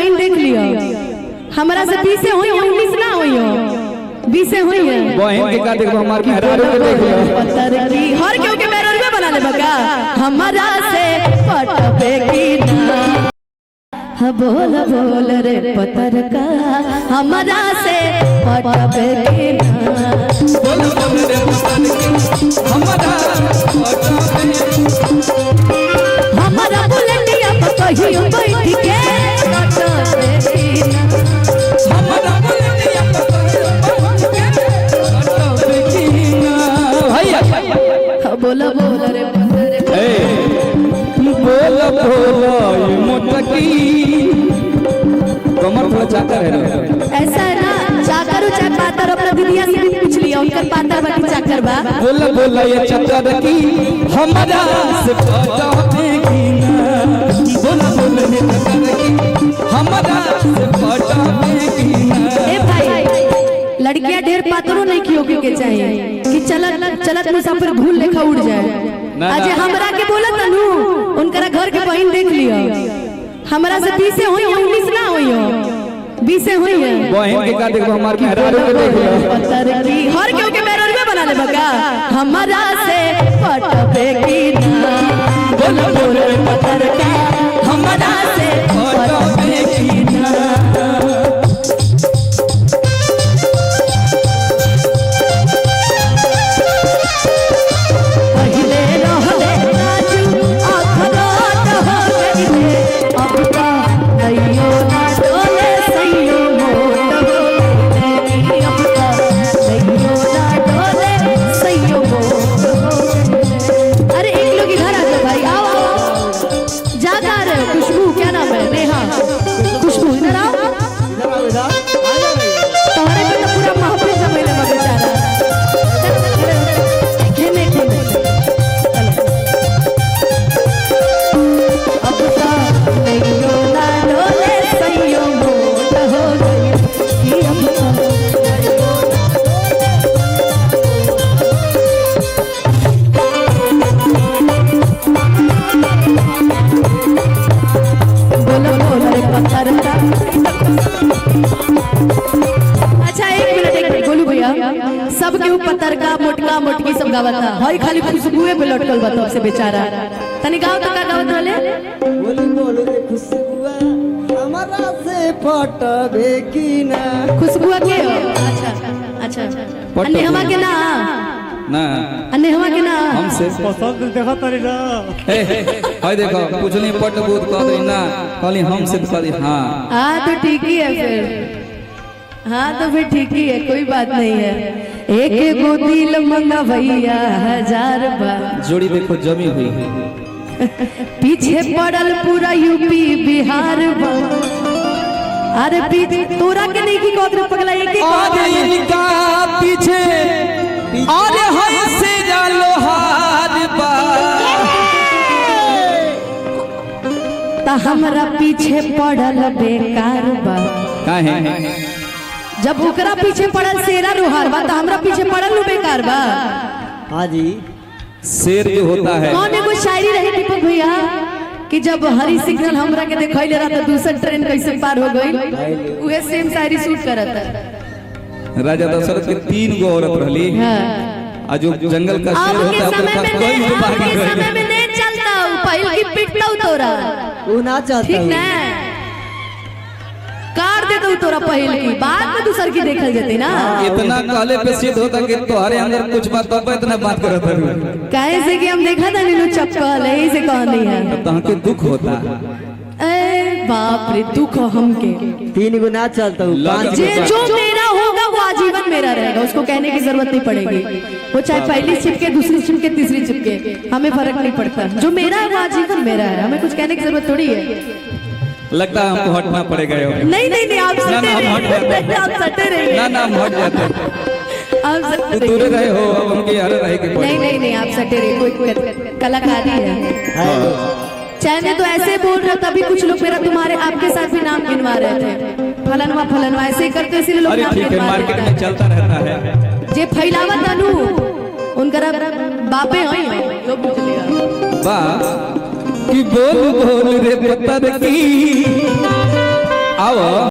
बहन देख लियो। हमरा से 20 होई है, 19 ना होई हो, 20 होई है। बहन के का देखो, हमार मेहरारू के देख लो। पत्थर की हर केहू के मेहररुए बना ले बका। हमरा से पटबे की ना। हा बोल बोल रे पत्थर का, हमरा से पटबे की ना। बोल बोल रे पत्थर की, हमरा हमारा बुलंदिया पर कहियो बैठ के पटबे की ना। हमरा बुलंदिया पर की ना भैया। हा बोल बोल रे पत्थर। ए बोल बोल ये मोटकी, कमर थोड़ा चाकर है ना। ऐसा है ना, चाकर हो चाहे पातर, अपना दीदिया से भी पूछ लिया, उनकर पातर बाकी चाकर बा। बोल बोल ये चतर की, हमरा से पटावे की ना। बोल बोल ये चतर की, हमरा से पटावे की ना। ए भाई, लड़कियां ढेर पातरो नहीं की होके के चाहिए कि चलत चलत मुसाफिर घूल लेखा उड़ जाए। ना, अजय ना। हमरा के बोला तनु, उनकरा घर के बहन देख लियो। हमरा से 20 होई है, 19 ना होई हो, 20 होई है। बहन के का देखो, हमार मेहरारू के देख लो। पत्थर की हर केहू के मेहररुए बना ले बका। हमरा से पटबे की ना। बोल बोल रे पत्थर का, हमरा से पटावे की ना। पहिले रहले काजू अखरोट हो गइले, अब त नैयो ना डोले सैयो मोट हो गइले। अब त नैयो ना डोले सैयो मोट हो गइले। अरे एक लोग इधर आ जाओ भाई, आओ आओ आओ। जा कहाँ रहे हो? खुशबू, क्या नाम है? नेहा, खुशबू, इधर आओ। तुम्हारे पे तो पूरा महफिल जमैले बा बेचारा। चल, चल, चल, खेने खेने चलो। अब तो नैयो ना डोले सैयो मोट हो गई कि अब तो। बोलो बोलो रे पत्थर का। अच्छा, एक मिनट, एक मिनट, गोलू भैया, सब केहू पत्थर का, मोटका, मोटकी सब गावता हई, खाली खुशबुए पे लटकल बा तब से बेचारा। तनी गाओ तो, का गावत रहले? बोली बोल रे खुशबुआ, हमारा से पटबे की ना। खुशबुआ के हो? अच्छा अच्छा। पट- नेहवा के ना? ना। नेहवा के ना? हमसे पसंद देखा तारी ना। ए हाय देखो, पूछली पट बोध, कह दे ना, कहली हमसे तो कहली हाँ। हाँ तो ठीक ही है फिर, हाँ तो फिर ठीक ही है, कोई बात नहीं है। एक गो दिल मंगवैया हजार बार। जोड़ी देखो जमी हुई है। पीछे पड़ल पूरा यूपी बिहार बा। अरे पीछे तोरा के नहीं की कहत रे पगला, एक एक और इनका पीछे और हंसे लोहार बा। ता हमरा पीछे पड़ल बेकार बा। काहे? जब ओकरा पीछे पड़ल शेरा रोहार बा, त हमरा पीछे पड़ल नु बेकार बा। हाँ जी। शेर जो होता है। कौन एगो शायरी रहे दीपक भैया कि जब हरी सिग्नल हमरा के देखैले रहा त दूसर ट्रेन कैसे पार हो गई? उहे सेम शायरी सूट करत है। राजा दशरथ के तीन गो औरत रहली। आ जो जंगल का शेर अब के होता है, समय ओकरे में पास कोई नहीं, भी अब बाकी के रह समय में नहीं चलता, पहिल की पिटता तोरा। वो ना चाहता। ठीक ना, काट दे तू तोरा पहिल की, बाद में दूसर की देखल जते ना। इतना कहले पे सिद्ध होता कि तोहरे अंदर कुछ बात तब इतना बात करत हरु। काहे से कि हम देखा था नीनू चप्पल, यही से कहनी है। तहके दुख होता। ए बाप रे, दुख हमके? तीन गो ना चलता हूँ, पाँच। जे जो मेरा होगा वो आजीवन मेरा रहेगा, उसको कहने की जरूरत नहीं पड़ेगी। वो चाहे पहली चिपके, दूसरी चिपके, तीसरी चिपके, हमें फर्क नहीं पड़ता। जो मेरा है वो आजीवन मेरा है, हमें कुछ कहने की जरूरत थोड़ी है। लगता है हमको हटना पड़ेगा अब। नहीं नहीं नहीं, आप ना, सटे ना, हम हट रहिए। जाते हैं। आप सटे रहिए। ना ना, हम हट जाते हैं। आप सटे तू दूरे रहिए। रहे हो, अब हमके यहाँ रहे के नहीं पड़े। नहीं नहीं, आप सटे रहिए, कोई कलाकारी है। चाहे तो ऐसे बोल रहे हो, तभी कुछ लोग मेरा तुम्हारे आपके साथ भी नाम गिनवा रहे थे, फलनवा फलनवा ऐसे ही करते हो, इसीलिए लोग अरे नाम ठीक है, गिनवा मार्केट रहे में थे। चलता रहता है। जे फैलावत अनु उनकरा बापे हई यो बुझ लिया। बा कि बोल बोल रे पत्थर की। आओ।